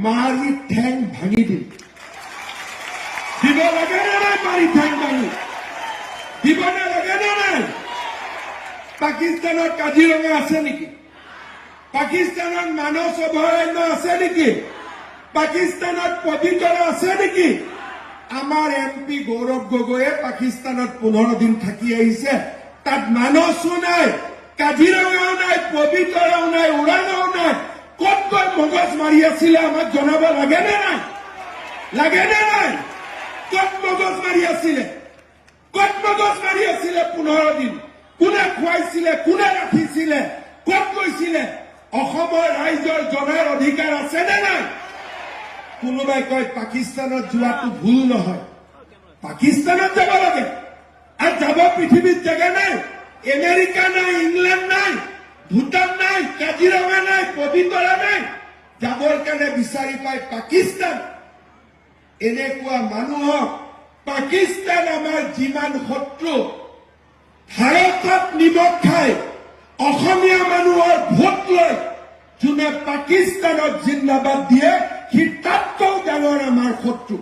মাৰি ঠেং ভাঙি দিম। দিব লাগে নে নাই? মাৰি ঠেং ভাঙি দিব নে লাগে নে নাই? পাকিস্তানত কাজিৰঙা আছে নেকি? পাকিস্তানত মানস অভয়াৰণ্য আছে নেকি? পাকিস্তানত পবিতৰা আছে নেকি? আমাৰ এম পি গৌৰৱ গগৈয়ে পাকিস্তানত 15 দিন থাকি আহিছে। তাত মানসো নাই, কাজিৰঙাও নাই, পবিতৰাও নাই, ওৰাঙাও নাই। ক'ত গৈ মগজ মাৰি আছিলে, আমাক জনাব লাগে নে নাই? লাগে নে নাই? ক'ত মগজ মাৰি আছিলে? ক'ত মগজ মাৰি আছিলে 15 দিন? কোনে খুৱাইছিলে? কোনে ৰাখিছিলে? ক'ত গৈছিলে? অসমৰ ৰাইজৰ জনাৰ অধিকাৰ আছে নে নাই? কোনোবাই কয় পাকিস্তানত যোৱাটো ভুল নহয়, পাকিস্তানত যাব লাগে আৰু যাব পৃথিৱীত জেগা নাই? আমেৰিকা নাই, ইংলেণ্ড নাই, ভূটান নাই, কাজিৰঙা নাই, পবিতৰা নাই, যাবৰ কাৰণে বিচাৰি পাই পাকিস্তান। এনেকুৱা মানুহক, পাকিস্তান আমাৰ যিমান শত্ৰু, ভাৰতত নিমখ খাই অসমীয়া মানুহৰ ভোট লৈ যোনে পাকিস্তানক জিন্দাবাদ দিয়ে, সি তাতকৈও ডাঙৰ আমাৰ শত্ৰু।